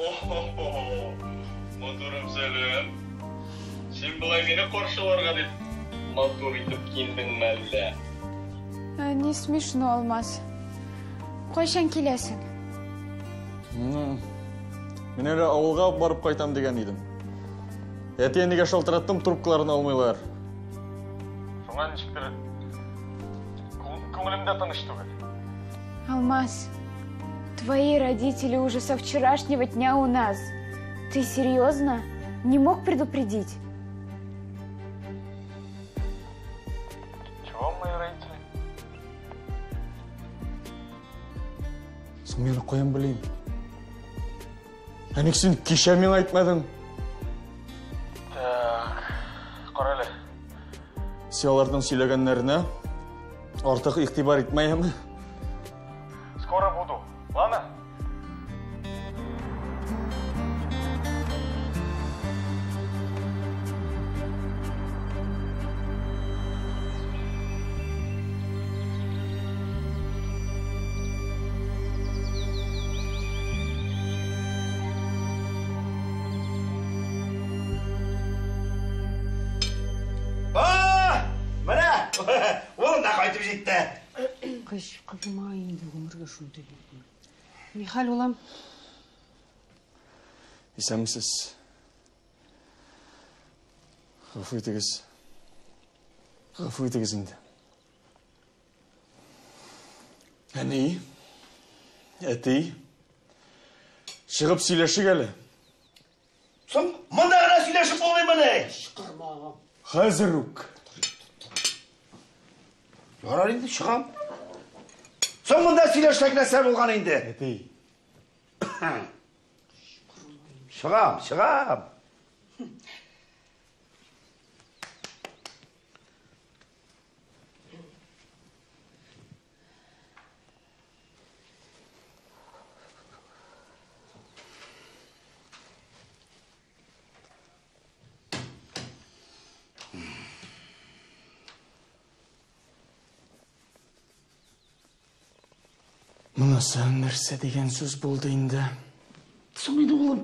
О-хо-хо! Матурым сәлам. Син болай мине каршыларга дип матур итеп киендеңме әллә? Не смешно, Алмаз. Кайчан киләсең? Мин әле авылга барып кайтам дигән идем. Әти-әнигә шалтыраттым, трубкаларын алмыйлар. Шуңа ничектер күңелем дә тыныч түгел. Алмаз, твои родители уже со вчерашнего дня у нас. Ты серьезно? Не мог предупредить? Чего мои родители? Соң мин каян белим? Ә ник син кичә миңа әйтмәдең? Так, кара әле. Син аларның сөйләгәннәренә артык игътибар итмә, яме? Скоро буду, ладно? Менә, улым да кайтып җитте. Кычкырма инде гомергә шундый. Нихәл, улым? Исәнмесез. Гафу итегез. Гафу итегез инде. Әни, әти, чыгып сөйләшик әле. Соң, монда гына сөйләшеп булмыймыни? Кычкырма. Хәзер үк. Ярар инде, чыгам. Соң монда сөйләшсәк нәрсә булган инде? Әти. Чыгам, чыгам. Монысы нәрсә дигән сүз булды инде? Соң инде, улым,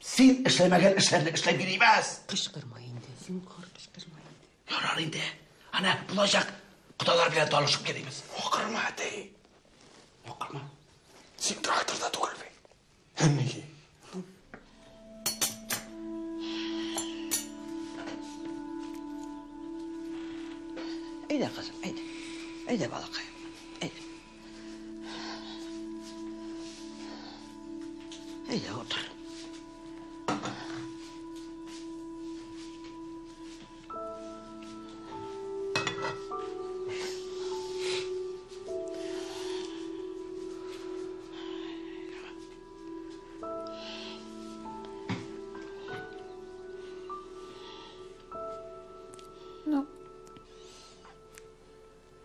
син эшләмәгән эшләрне эшләп йөрибез. Кычкырма инде, зинһар, кычкырма инде. Ярар инде. Әнә булачак кодалар белән танышып йөрибез. Акырма, әти. Акырма. Син тракторда түгел бит. Әни. Әйдә, кызым, әйдә. Әйдә, балакаем. Әйдә. Әйдә, утыр.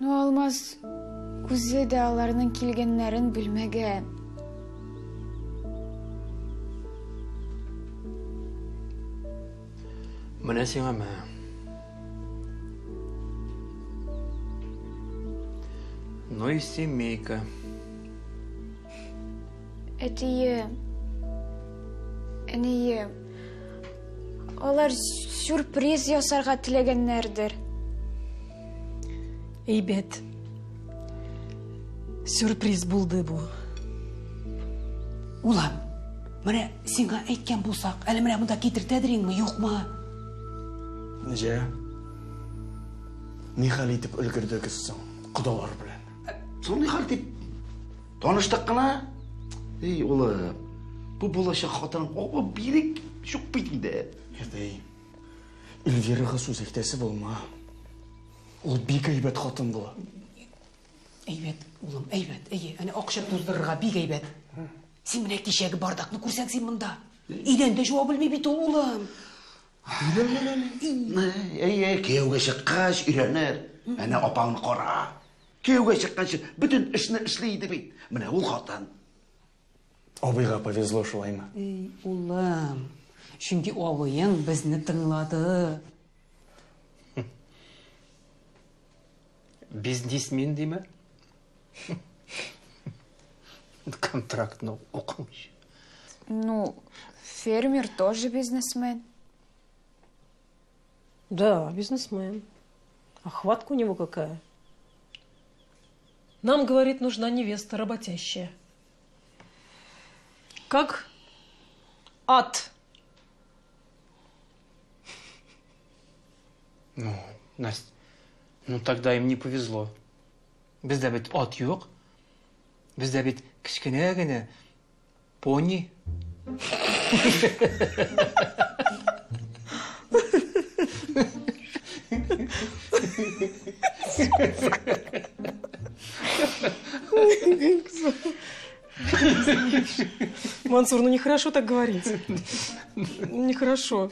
Ну, Алмаз үзе дә аларның килгәннәрен белмәгән. Менә сиңа мә. Ну и семейка. Әтием, әнием, алар сюрприз ясарга теләгәннәрдер. Әйбәт. Сюрприз булды бу. Улым, менә сиңа әйткән булсак, әле менә монда китертәдер инме, юкмы? Нәҗә, ни хәл итеп өлгердегез соң кодалар белән? Соң ни хәл дип таныштык кына. Эй, улым, бу булачак хатының ага бирек чук бит инде. Әти, Эльвирага сүз әйтәсе булма. Ул бик әйбәт хатын була. Әйбәт, улым, әйбәт. Әйе, әнә акча туздырырга бик әйбәт. Син менә кичәге бардакны күрсәң син монда. Идән дә жуа белми бит ул, улым. Өйрәнер әле. Әй, кияүгә чыккач өйрәнер. Әнә апаңны кара. Кияүгә чыкканчы бөтен эшне эшли иде бит. Менә ул хатын. Абыйга повезло шулаймы? Эй, улым, чөнки абыең безне тыңлады. Бизнесмен диме? Контрактны укымыйча. Ну, фермер тоже бизнесмен. Да, бизнесмен. А хватка у него какая. Нам, говорит, нужна невеста работящая. Как ад. Ну, Настя, ну тогда им не повезло. Бездә бит ат юк. Бездә бит кечкенә генә пони. Мансур, ну нехорошо так говорить. Нехорошо.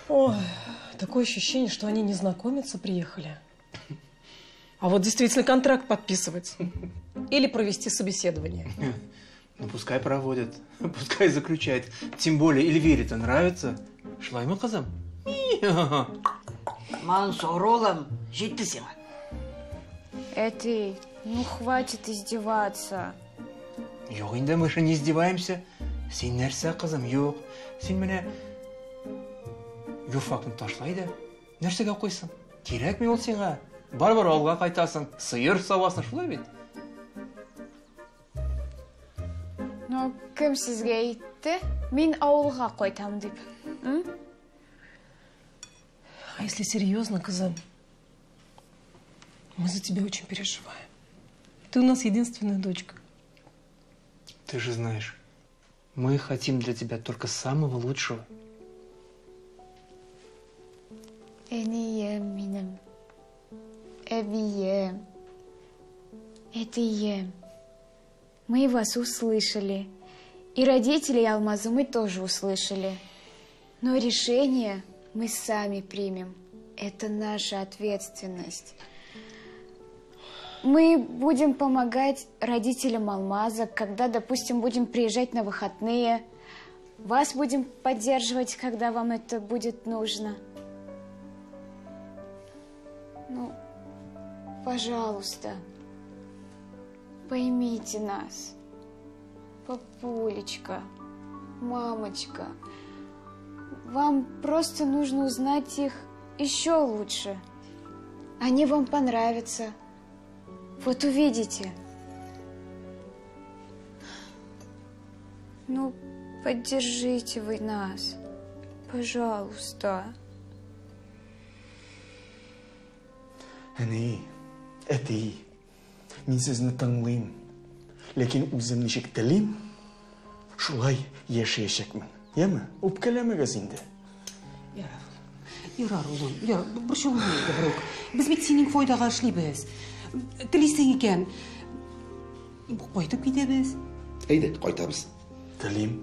Ой, такое ощущение, что они не знакомиться приехали. А вот действительно контракт подписывать. Или провести собеседование. Ну, пускай проводят, пускай заключает. Тем более Эльвире-то нравится. Шулаймы, кызым? Мансур, улым, җитте сиңа. Әти, ну хватит издеваться. Юк инде, мы же не издеваемся. Син нәрсә, кызым, юк. Син менә юрфакны ташла да. Нәрсәгә укыйсың? Кирәкме ул сиңа? Барыбер авылга кайтасың, сыер савасың, шулай бит? Ну, кем сезгә әйтте? Мин авылга кайтам дип. М? А если серьезно, кызым, мы за тебя очень переживаем. Ты у нас единственная дочка. Ты же знаешь, мы хотим для тебя только самого лучшего. Әнием минем, әбием, әтием. Мы вас услышали. И родителей Алмаза мы тоже услышали. Но решение мы сами примем. Это наша ответственность. Мы будем помогать родителям Алмаза, когда, допустим, будем приезжать на выходные. Вас будем поддерживать, когда вам это будет нужно. Ну, пожалуйста, поймите нас. Папулечка, мамочка, вам просто нужно узнать их еще лучше. Они вам понравятся. Вот увидите. Ну, поддержите вы нас, пожалуйста. Әни, әти, мин сезне тыңлыйм. Ләкин үзем ничек телим, шулай яшәячәкмен. Яме, үпкәләмәгез инде. Ярар, ярар, улым, ярар, борчылма инде, берүк. Без бит синең файдага эшлибез. Телисең икән, кайтып китәбез. Әйдә, кайтабыз. Телим.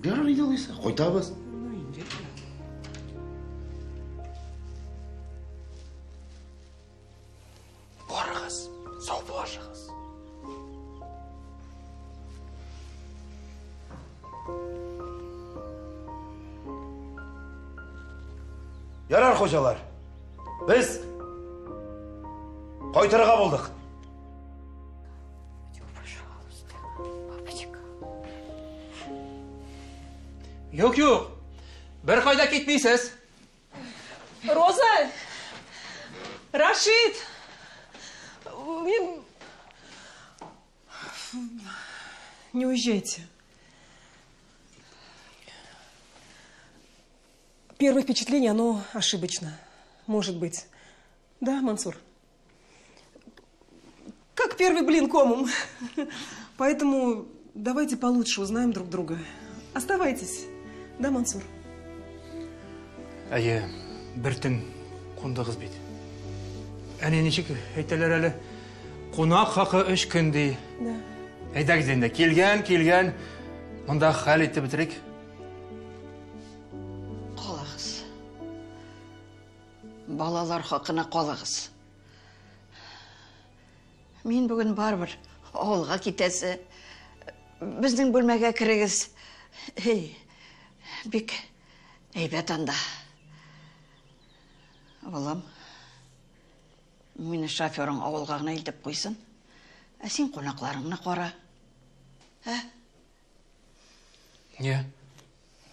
Ярар инде алайса, кайтабыз. Ну инде. Барыгыз, саубуллашыгыз. Ярар, хуҗалар. Без кайтырга булдык. Пожалуйста, папочка. Юк, юк. Бер кайда китмисез. Роза! Рашид! Не уезжайте. Первое впечатление, оно ошибочно. Может быть. Да, Мансур? Как первый блин комом. Поэтому давайте получше узнаем друг друга. Оставайтесь. Да, Мансур? Әйе, бер төн кундыгыз бит. Әни ничек әйтәләр әле? Кунак хакы 3 көн ди. Да. Әйдәгез инде, килгән, килгән. Монда хәл итеп бетерик. Калыгыз. Балалар хакына калыгыз. Мин бүген барыбер авылга китәсе. Безнең бүлмәгә керегез. Эй, бик әйбәт анда. Балам, Мине шоферың авылга гына илтеп куйсын. Ә син кунакларыңны кара. Ә? Не?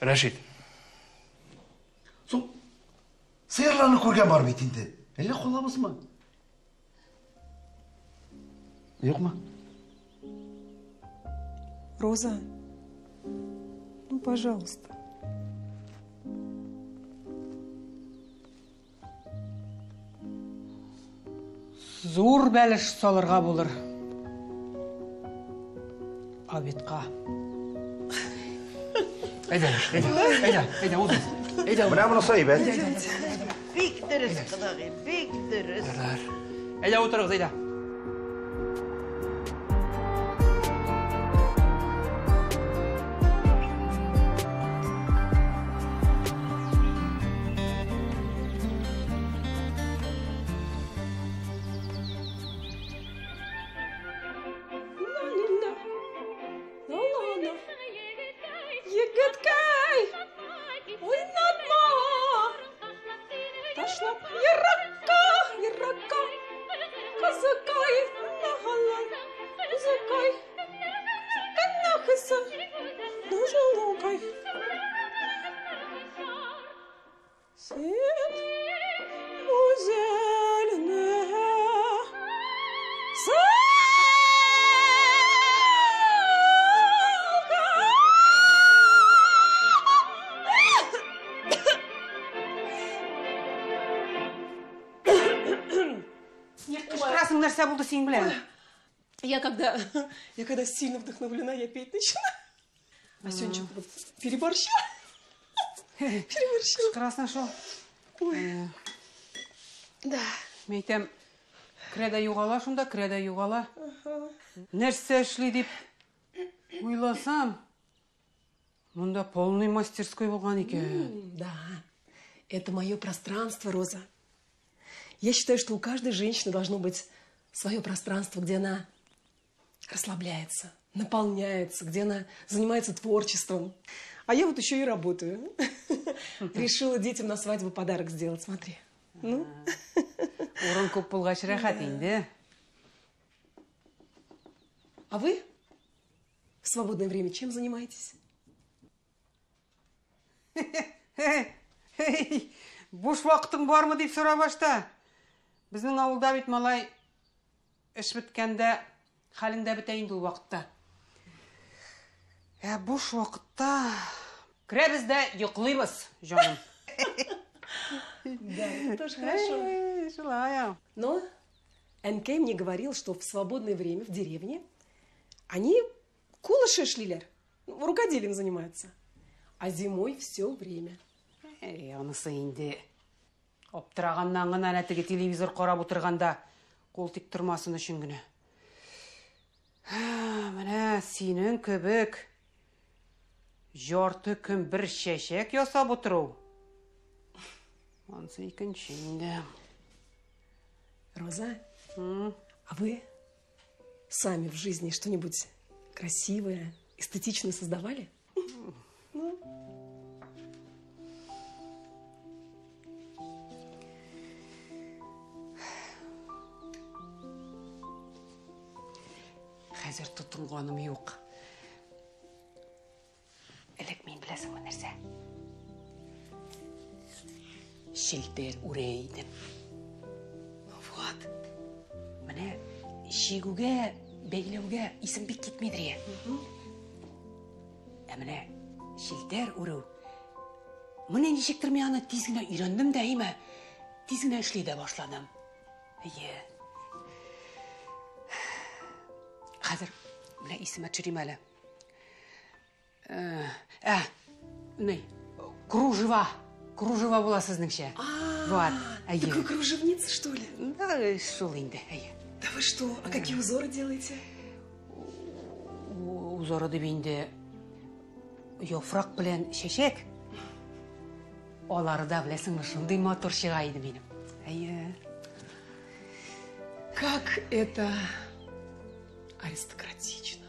Рәшит. Соң, сыерларны күргән бар бит инде. Әллә калабызмы? Юкмы? Роза, ну, пожалуйста. Зур бәлеш салырга булыр. Обедка. Әйдә, әйдә, әйдә, әйдә, узыгыз. Әйдә, Менә монысы әйбәт. Бик дөрес, кодагый, бик дөрес. Әйдә, утырыгыз, әйдә. На-на-на. Егеткәй! Уйнатма! Ташлап еракка, еракка. Кызыкай, нахалан, кызыкай. Кыннахысы, нужалукай. Син гүзәлне Ник кычкырасың, нәрсә булды синең белән? Я когда сильно вдохновлена, я петь начинаю. А сегодня что-то вот переборщила. Переборщила. Кычкырасың шул. Ой. Да. Мин әйтәм, керә дә югала шунда, керә дә югала. Нәрсә эшли дип уйласам, монда полный мастерской булган икән. Да, это мое пространство, Роза. Я считаю, что у каждой женщины должно быть свое пространство, где она расслабляется, наполняется, где она занимается творчеством. А я вот еще и работаю. Решила детям на свадьбу подарок сделать, смотри. Ну? Урын күп булгач рәхәт инде. А вы в свободное время чем занимаетесь? Эй, буш вакытың бармы дип сора башта. Безнең авылда бит малай эш беткәндә хәлең дә бетә инде ул вакытта. Ә буш вакытта керәбез дә йоклыйбыз, җаным. Да, это тоже хорошо. Эй, шулай. Но Энкей мне говорил, что в свободное время в деревне они кулыши шлилер, рукоделием занимаются. А зимой все время. Эй, анысы инде аптыраганнан гына әнә теге телевизор карап утырганда кул тик тормасын өчен генә. Менә синең кебек ярты көн бер чәчәк ясап утыру. Анысы икенче инде. Роза, а вы сами в жизни что-нибудь красивое, эстетичное создавали? Ну? Хәзер тотынганым юк. Элек мин беләсеңме нәрсә? Челтәр үрә идем. Ну вот. Менә чигүгә, бәйләүгә исем бик китмидер. Ә менә челтәр үрү. Менә ничектер мин аны тиз генә өйрәндем дә, әйме? Тиз генә эшли дә башладым. Әйе. Хәзер менә исемә төшерим әле. Ни, кружева. Кружева була сезнеңчә. Вот. Әйе. Так вы кружевница, что ли? Да, шул инде, әйе. Да вы что? А какие узоры делаете? Узоры дип инде яфрак белән чәчәк. Алары да, беләсеңме, шундый матур чыга иде минем. Әйе. Как это аристократично.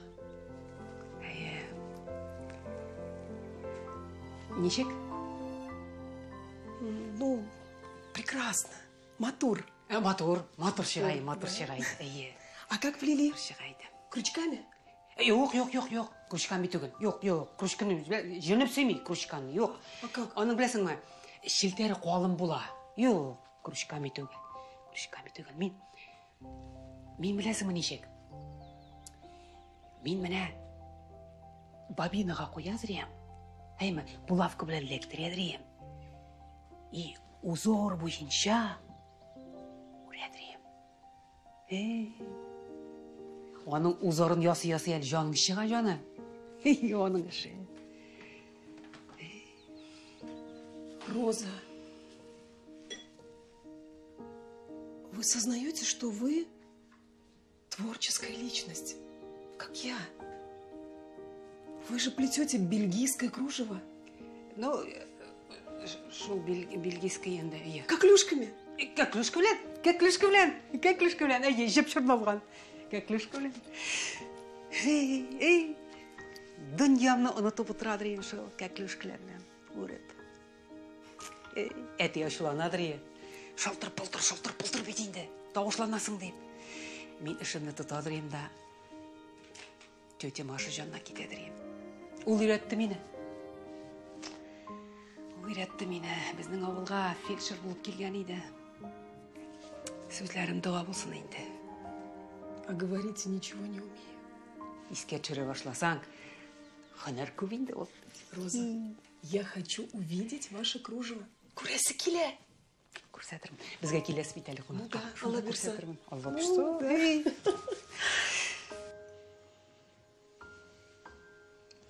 Әйе. Ничек? Ну, прекрасно. Матур. Матур, матур чыга, матур чыга. Әйе. А как плели? Чыга иде. Крючками? Юк, юк, юк, юк. Крючками түгел. Юк, юк. Крючканы җенеп сөйми, крючканы. Юк. А как? Аның беләсеңме, челтәре калын була. Юк, крючками түгел. Крючками түгел. Мин беләсеңме ничек? Мин менә бобинага куя зрям. Әйме, булавка белән эләктерә дрием. И узор буенча үрә дрием. Эй. Аның узорын ясый-ясый әле җаның чыга җаны. Эй, аның эше. Роза, вы сознаете, что вы творческая личность, как я? Вы же плетете бельгийское кружево. Ну, шул бельгийское инде, әйе. Коклюшками. Коклюшка белән, коклюшка белән, коклюшка белән, әйе, җеп чорналган. Коклюшка белән. Эй, эй, дөньямны онытып утырадыр инде шул коклюшкалар белән үреп. Эй, әти ачуланадыр ие. Шалтыр-пылтыр, шалтыр-пылтыр бит инде. Тавышланасың дип. Мин эшемне тотадыр идем дә, тетя Маша җанына китәдер идем. Ул өйрәтте мине. Ул өйрәтте мине. Безнең авылга фельдшер булып килгән иде. Сүзләрем дога булсын инде. А говорить ничего не умею. Искә төшерә башласаң, һөнәр күп инде ул. Роза, я хочу увидеть ваше кружево. Күрәсе килә. Күрсәтермен. Безгә киләсе бит әле кунакка. Ну да, Шунда Алла бирсә. күрсәтермен. Алла Ну бирсә. да.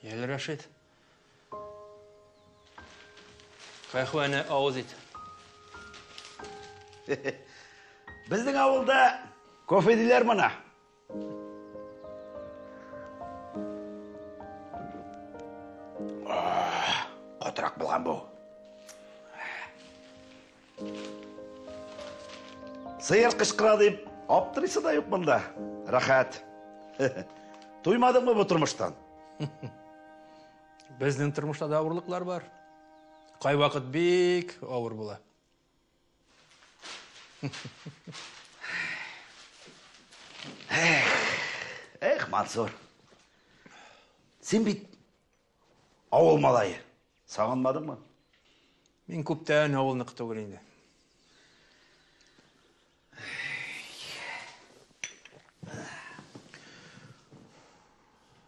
Йәле, Рәшит. Каһвәне авыз ит. Безнең авылда кофе диләр моны. Катырак булган бу. Сыер кычкыра дип аптырыйсы да юк монда. Рәхәт. Туймадыңмы бу тормыштан? Безнең тормышта да авырлыклар бар. Кайвакыт бик авыр була. Эх, Мансур. Син бит авыл малае. Сагынмадыңмы? Мин күптән авылныкы түгел инде.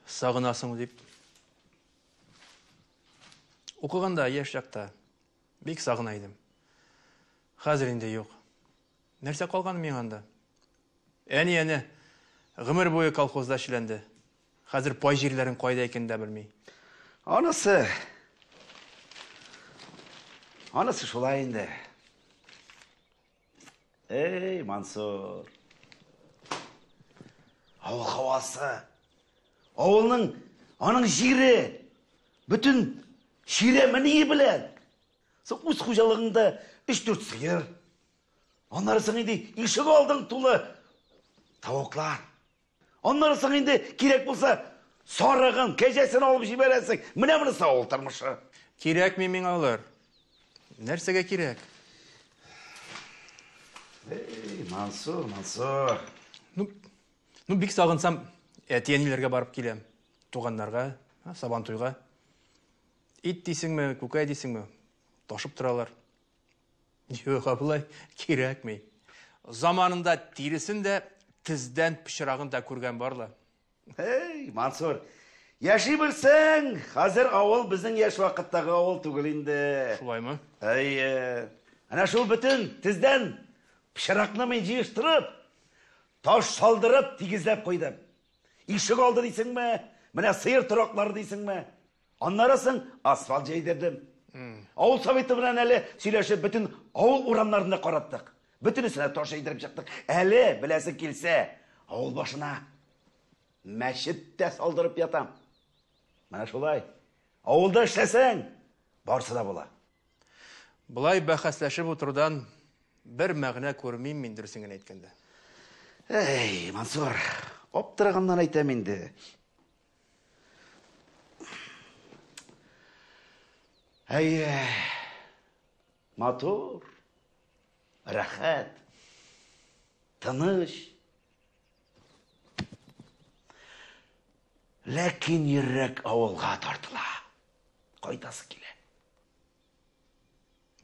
Сагынасың дип. Укыганда яшь чакта бик сагына идем. Хәзер инде юк. Нәрсә калган миңа анда? Әни әнә гомер буе колхозда эшләнде. Хәзер пай җирләрен кайда икәнен дә белми. Анысы. Анысы шулай инде. Эй, Мансур. Авыл һавасы. Авылның аның җире. Бөтен чирәме ние белән. Син үз хуҗалыгыңда 3-4 сыер. Аннары соң инде ишек алдың тулы тавыклар. Аннары соң инде кирәк булса сарыгын, кәҗәсен алып җибәрәсең. Менә монысы авыл тормышы. Кирәкми миңа алар. Нәрсәгә кирәк? Эй, Мансур, Мансур. Ну, бик сагынсам, әти-әниләргә барып киләм. Туганнарга, Сабантуйга. Ит дисеңме, күкәй дисеңме, ташып торалар. Юк, абылай, кирәкми. Заманында тиресен дә, тездән пычрагын да күргән бар ла. Эй, Мансур, яши белсәң, хәзер авыл безнең яшь вакыттагы авыл түгел инде. Шулаймы? Әйе. Әнә шул бөтен тездән пычракны мин җыештырып, таш салдырып, тигезләп куйдым. Ишек алды дисеңме? Менә сыер тораклары дисеңме? Аннары соң асфальт җәйдердем. Авыл советы белән әле сөйләшеп бөтен авыл урамнарын да караттык. Бөтенесенә таш җәйдереп чыктык. Әле беләсең килсә, авыл башына мәчет тә салдырып ятам. Менә шулай. Авылда эшләсәң, барысы да була. Болай бәхәсләшеп утырудан бер мәгънә күрмим мин, дөресен генә әйткәндә. Эй, Мансур, аптыраганнан әйтәм инде. Әйе, матур, рәхәт. Тыныч. Ләкин йөрәк авылга тартыла. Кайтасы килә.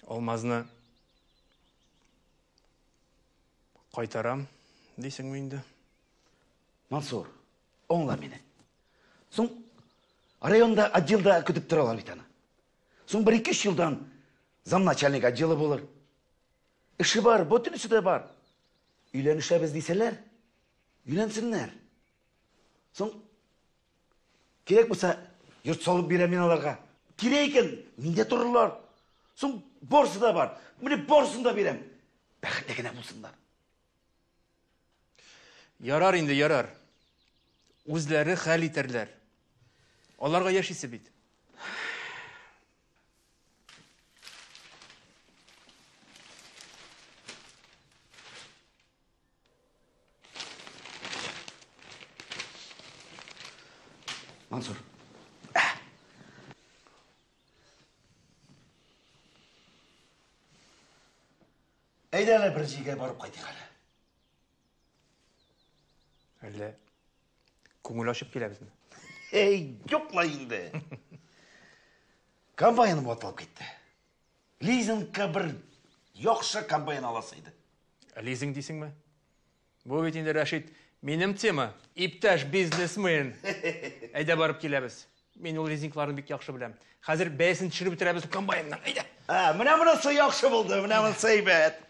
Алмазны кайтарам дисеңме инде? Мансур, аңла мине. Соң районда отделда көтеп торалар бит аны. Соң бер ике өч елдан замначальник отделы булыр. Эше бар, бөтенесе дә бар. Өйләнешәбез дисәләр, өйләнсеннәр. Соң кирәк булса, йорт салып бирәм мин аларга. Кирәк икән, миндә торырлар. Соң барысы да бар. Менә барысын да бирәм. Бәхетле генә булсыннар. Ярар инде, ярар. Үзләре хәл итәрләр. Аларга яшисе бит. Мансур. Әйдә әле бер җиргә барып кайтыйк әле. Әллә күңел ачып киләбезме? Эй, юк ла инде. Комбайным ватылып китте. Лизингка бер яхшы комбайн аласы иде. Лизинг дисеңме? Бу бит инде, Рәшит, минем тема. Иптәш бизнесмен. Әйдә барып киләбез. Мин ул лизингларны бик яхшы беләм. Хәзер бәясен төшереп бетерәбез комбайнның. Әйдә. Ә, менә монысы яхшы булды, менә монысы әйбәт.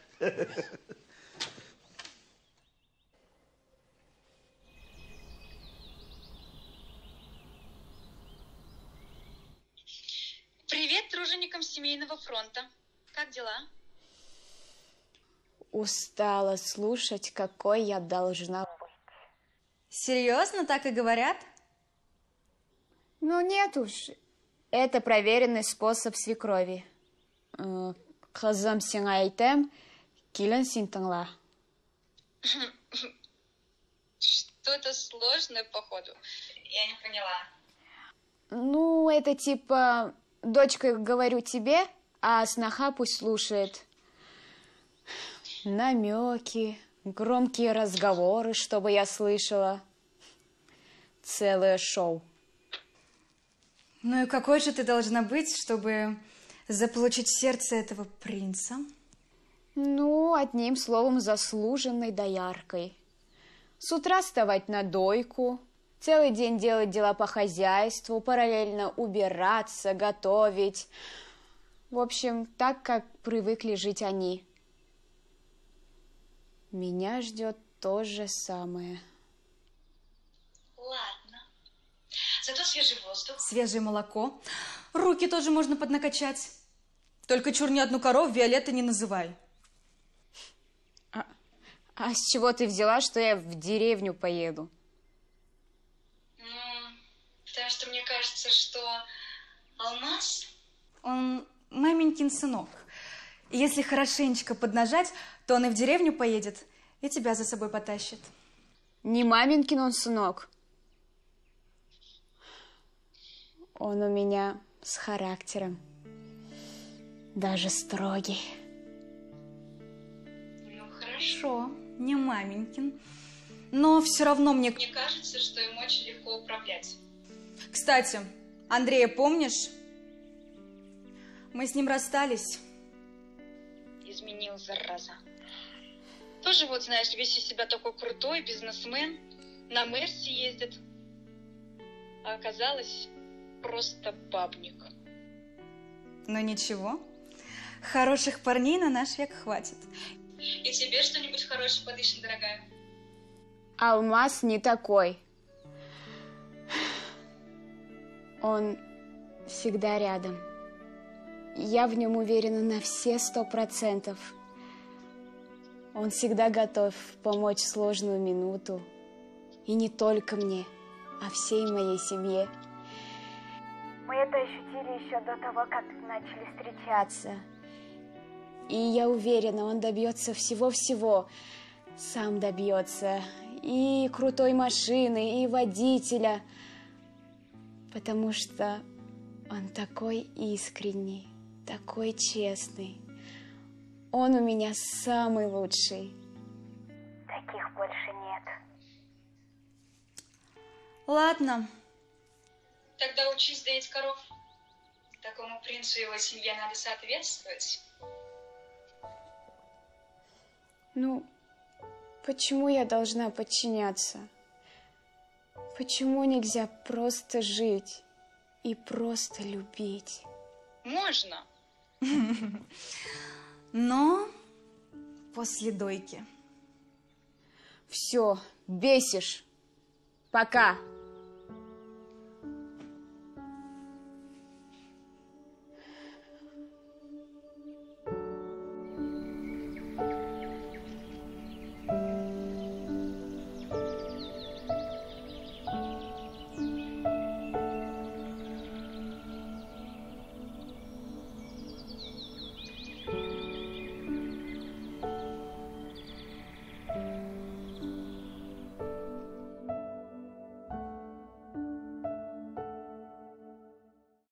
Привет труженикам семейного фронта. Как дела? Устала слушать, какой я должна быть. Серьезно, так и говорят? Ну нет уж. Это проверенный способ свекрови. Кызым сиңа әйтәм, килен син тыңла. Что-то сложное, походу. Я не поняла. Ну, это типа, дочка, говорю тебе, а сноха пусть слушает. Намеки, громкие разговоры, чтобы я слышала. Целое шоу. Ну и какой же ты должна быть, чтобы заполучить сердце этого принца? Ну, одним словом, заслуженной дояркой. С утра вставать на дойку, целый день делать дела по хозяйству, параллельно убираться, готовить. В общем, так, как привыкли жить они. Меня ждет то же самое. Ладно. Зато свежий воздух. Свежее молоко. Руки тоже можно поднакачать. Только чур ни одну корову Виолетта не называй. А с чего ты взяла, что я в деревню поеду? Ну, потому что мне кажется, что Алмаз... Он маменькин сынок. И если хорошенечко поднажать, то он и в деревню поедет, и тебя за собой потащит. Не маменькин он сынок. Он у меня с характером. Даже строгий. Ну, хорошо. Не маменькин. Но все равно мне... Мне кажется, что им очень легко управлять. Кстати, Андрея помнишь? Мы с ним расстались. Изменил, зараза. Тоже вот, знаешь, весь из себя такой крутой бизнесмен. На Мерсе ездит. А оказалось, просто бабник. Но ничего. Хороших парней на наш век хватит. И тебе что-нибудь хорошее подыщем, дорогая. Алмаз не такой. Он всегда рядом. Я в нем уверена на все 100%. Он всегда готов помочь в сложную минуту. И не только мне, а всей моей семье. Мы это ощутили еще до того, как начали встречаться. И я уверена, он добьется всего-всего. Сам добьется. И крутой машины, и водителя. Потому что он такой искренний, такой честный. Он у меня самый лучший. больше нет. Ладно. Тогда учись доить коров. Такому принцу и его семье надо соответствовать. Ну, почему я должна подчиняться? Почему нельзя просто жить и просто любить? Можно. Но после дойки. Все, бесишь. Пока.